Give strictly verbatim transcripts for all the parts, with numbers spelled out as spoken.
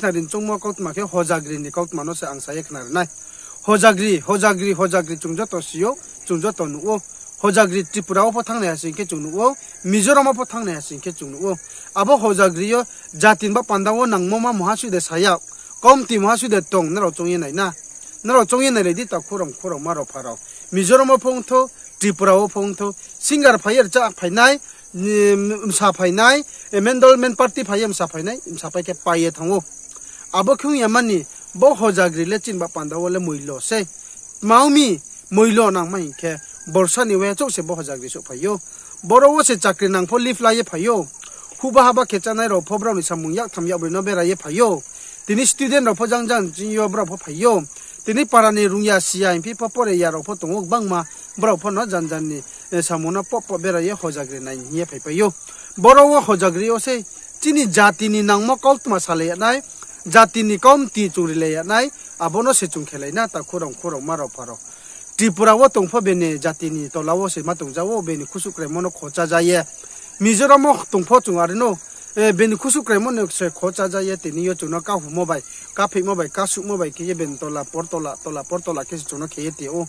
khnari choungmo kautma khe hojagri ni kautma no se ang sa ye khnari nai. Hojagri, hojagri, hojagri chung joto si ou, chung joto nuh ou. Hojagri Tripura wo pho thanngnai ha sing khe chung nuh ou, Mizoram wo pho thanngnai ha sing khe chung nuh ou. Abo hojagri yo jati ni ba panda wo nangmo ma mungha sui de sa ya, kaumti mungha sui de tong, nrao choung ye nai na. Nrao choung ye nailai di, takhu rao, khurao, ma rao, pha rao. Mizoram wo pho ong thou, Tripura wo pho ong thou, singer phai ye rcha phai nai, msa phai nai, mandal, main party phai ye msa phai nai, msa pai khe pai ye thanng ou. Abo khe ong ya mani, bo hojagri le chini ba panda wo le moilo sei. Tma ong mi, moilo nangma hing khe, borsa ni waiha chouh se bo hojagri souhphai ou. Boro wo se chakri nang pho leave la ye phai ou. Huba haba khe chánai rao pho brao ni samung yaktham yakbroi no bera ye phai ou. Tini student rao pho jang jang ching yo brao pho phai ou. Tini para ni rungya siya hing phi pho pore ya rao pho tong ou gbangma, brao pho no jan jan ni samung no pop pop bera ye hojagri nai hing ye phaipai ou. Boro wo hojagri yo sei chini jati ni nangmo kautma salai ya nai, jati ni kaumti chung rilai ya nai, abo no se chung khelai na, takhu rao, khurao, ma rao, pha rao. Tripura wo tong pho bini jati ni tola wo se ma tong ja ou, bini khusuh kraimo no khocha ja ye. Mizoram wo tong pho chung are no, bini khusuh kraimo no se khocha ja ye, tini yo chung no kahumo bai, kapheihmo bai, kasuhmo bai khe ye bini tola portola, tola portola khe se chung no khe ye ti ou.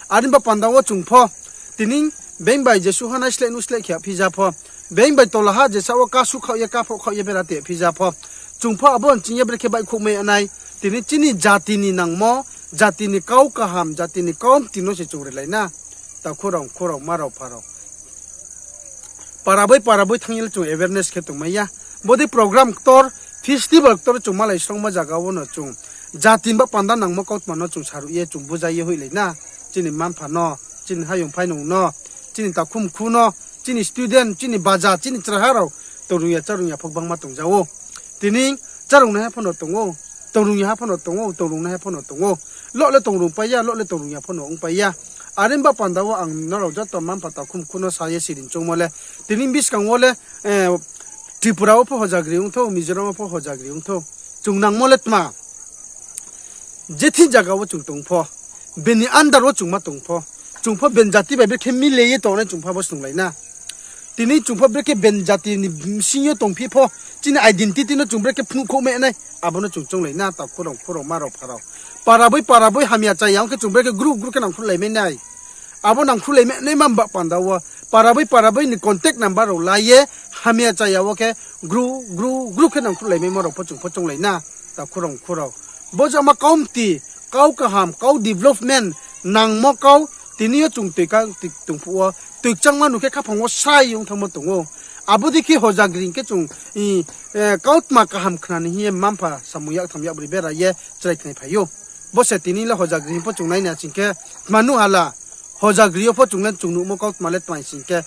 Are ba panda wo chung pho, tini being bai jesuh ha naisleh nusleh khe phi ja pho, being bai tolaha jesa wo kasuh khaoh ye, kaphoh khaoh ye bera ti phi ja pho, chung pho abo nching ye brekhe baihkhouhmai ya nai. Tini chini jati ni nangmo, jati ni kau kaham, jati ni kaumti no se chung rilai na. Takhu rao, khurao, ma rao, pha rao. Para boi para boi thanng ye le chung awareness khe tongmai ya. Bodei program ktor, festival ktor chung malai srongmo zaga wo no chung jati ni ba panda nangmo kautma no chung saruh ye chung buja ye hoihlai na. Chini mma-mpha no, chini hayung phainung no, chini takhu mkhu no, chini student, chini baja, chini chraiha rao, tongrung ya chárung ya pho gbangma tong ja ou. Tini chárung naiha pho no tong ou, tongrung yaha pho no tong ou, tongrung naiha pho no tong ou. Loh le tongrung pai ya, loh le tongrung ya pho no ongpai ya. Are ba panda wo ang nrao joto mma-mpha takhu mkhu no sa ye siring choungmo le, tini buskang wo le, Tripura wo pho hojagri ong thou, Mizoram wo pho hojagri ong thou, chung nangmo le tma? Je thing zaga wo chung tong pho, bini under wo chung ma tong pho, chung pho bini jati bai brekhe mile ye tongnai chung pho abo snunglai na. Tini chung pho brekhe bini jati ni bsing yo tongphi pho, chini identity no chung brekhe phnuhkhouhmai nai, abo no chung chounglai na, takhu rao, khurao, ma rao, pha rao. Para boi para boi hamya chaya ong khe chung brekhe gru gru khe nangkhruhlaimai nai. Abo nangkhruhlaimai naima ba panda wo, para boi para boi ni contact number rao la ye, hamya chaya wo khe gru gru gru khe nangkhruhlaimaimo rao pho chung pho chounglai na, takhu rao, khurao. Bo jama kaumti, kau kaham, kau development nangmo kau, tini yo chung toi ka, tong phuh wo, toi kchangma nu khe khaphang wo sai ong thanngmo tong ou. Abo dei khe hojagri hing khe chung, kautma kaham khna ni hing ye mma-mpha samung yaktham yakbroi bera ye chrai khnai phai ou. Bo se tini le hojagri hing pho chung nai na sing khe, tma nuh hala, hojagri yo pho chung le chung nuhmo kautma le tma sing khe,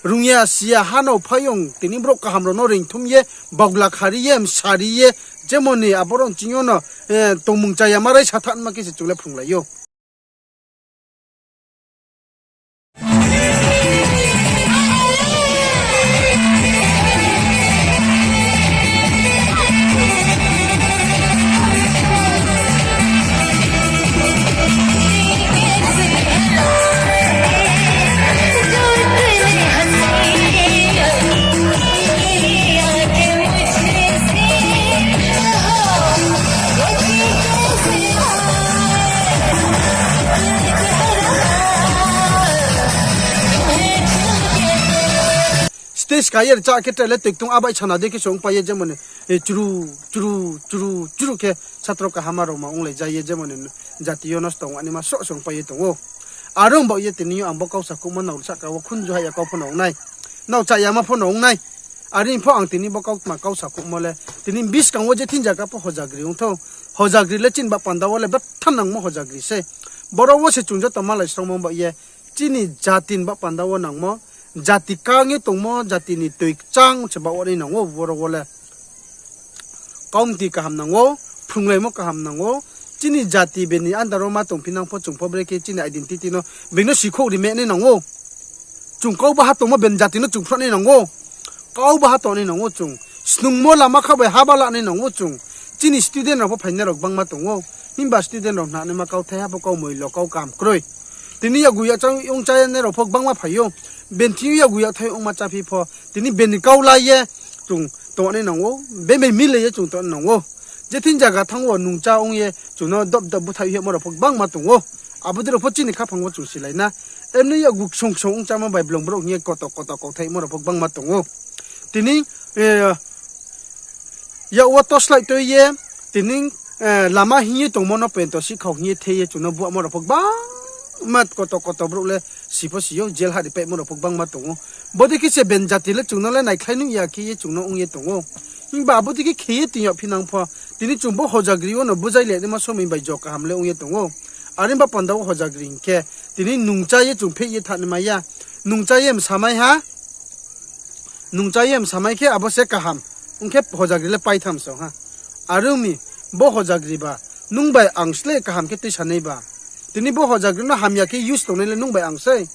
rungya siya ha no phaiyong tini brouh kaham rao no reingthum ye, baohla khari ye, msari ye, jemon ni abo rao nching yo no, tongmung chaya ma raisa thanma khe se chung le phrunglai ou. Stage ka ye rcha khe tre le toiktung abai sana dei khe se ongpai ye, jemon ni, chru, chru, chru, chru khe satro kaham rao ma onglai ja ye, jemon ni jati yo nosto ong naima sroh se ongpai ye tong ou. Are ong baoh ye tini yo ang bo kau sakhouhmo nrao sahka wo khunju hai ya kau pho no ong nai, nrao chayama pho no ong nai. Are pho ang tini bo kautma kau sakhouhmo le, tini buskang wo je thing zaga pho hojagri ong thou. Hojagri le chini ba panda wo le betha nangmo hojagri sei. Boro wo se chung joto malai srongmo baoh ye, chini jati ni ba panda wo nangmo, jati kang ye tongmo, jati ni toi kchang se baoh wo nai nang ou boro wo le. Kaumti kaham nang ou, phrunglaimo kaham nang ou, chini jati bini under wo ma tongphi nang pho chung pho brekhe chini identity no, being no sikhouh rimai nai nang ou. Chung kau baha tongmo bini jati no chung phrungnai nang ou. Kau baha tongnai nang ou chung. Snungmo lama kha bai haba lanai nang ou chung. Chini student rao pho phainai rao gbangma tong ou. Himba student rao hna naima kauthai ha pho kau moilo kau kaham kroi. Tini yagu yakchang ong chá ye nai rao pho gbangma phai ou. Bini thing yo yagu yakthai ongma cháphi pho, tini bini kau la ye chung tongnai nang ou, bini bai mile ye chung tongnai nang ou. Je thing zaga thanng wo nungcha ong ye chung no dop dop búthaih himo rao pho gbangma tong ou. Abo dei rao pho chini khaphang wo chung silai na. Emni yakgu ksung ksung ongchámo bai blung brouh hing ye koto koto kauthaihmo rao pho gbangma tong ou. Tini, eh, yak wo torchlight tui ye, tini, eh, lama hing ye tongmo no pento sikhau hing ye the ye chung no buahmo rao pho gbangma koto koto brouh le si pho si ou, jail hah ri paihmo rao pho gbangma tong ou. Bodei khe se ben jati le chung no le naikhlai nuh ya khe ye chung no ong ye tong ou. Himba abo dei khe khe ye tini yag phinang pho, tini chung bo hojagri wo no buzai le naima somoi bai jo kaham le ong ye tong ou. Are ba panda wo hojagri hing khe, tini nungcha ye chung pheh ye thanngnaima ya. Nungcha ye msamai ha. Nungcha ye msamai khe abo se kaham. Ong khe hojagri le paitham song ha. Are ong mi, bo hojagri ba, nung bai ang sle kaham khe tuisanai ba. Tini bo hojagri no hamya khe use tongnai le nung bai ang sei.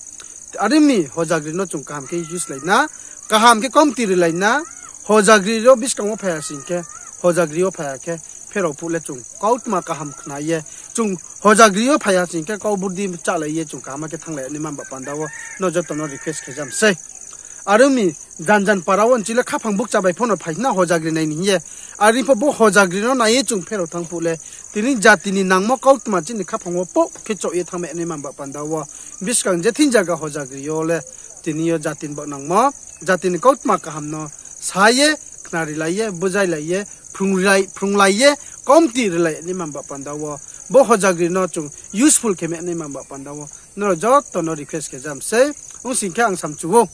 Are ong mi, hojagri no chung kaham khe use lai na, kaham khe kaumti rilai na, hojagri ro buskang wo phai ha sing khe, hojagri wo phai ha khe, pherao phuh le chung kautma kaham khna ye, chung hojagri wo phai ha sing khe, kau burdi chálai ye, chung kaham khe thannglai naima ba panda wo, no joto no request khe jam sei. Are ong mi, jan jan para wo nching le khaphang bukcha bai pho no phai na hojagri nai ni hing ye. Are pho bo hojagri no nai ye chung pherao thanng phuh le, tini jati ni nangmo kautma chini khaphang wo pok khe choh ye thanngmai naima ba panda wo. Buskang je thing zaga hojagri yo le, tini yo jati ni baoh nangmo, jati ni kautma kaham no sa ye, khnarilai ye, buzailai ye, phrunglai, phrunglai ye, kaumti rilai naima ba panda wo. Bo hojagri no chung useful khe mai naima ba panda wo. Nrao joto no request khe jam sei, ong sing khe ang samchu ou.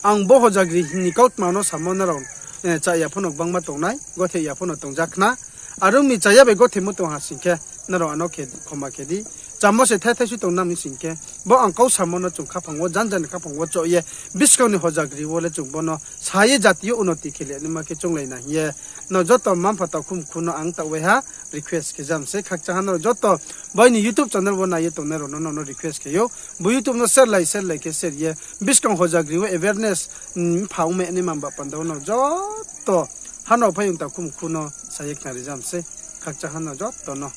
Ang bo hojagri ni kautma no samo nrao, eh, chaya pho no gbangma tongnai, gothe ya pho no tongja khna. Are ong mi chaya bai gothemo tong ha sing khe, nrao ano khe khoma khe di. Chamo se thai thai su tong nang mi sing khe, bo ang kau samo no chung khaphang wo, jan jan ni khaphang wo choh ye, buskang ni hojagri wo le chung bo no sa ye jati yo unoti khe le naima khe chounglai na hing ye. No joto mma-mpha takhumkhu no ang taoh wai ha, request khe jam sei khakchang ha nrao joto. Bo aini YouTube channel wo nai ye tongnai rao no, no, no request khe ou. Bo YouTube no share lai, share lai khe share ye. Buskang hojagri wo awareness, mm, mpha ong mai naima ba panda wo no joto. Hano phaiyong takhumkhu no sa ye khnari jam sei. Khakchang ha no joto no.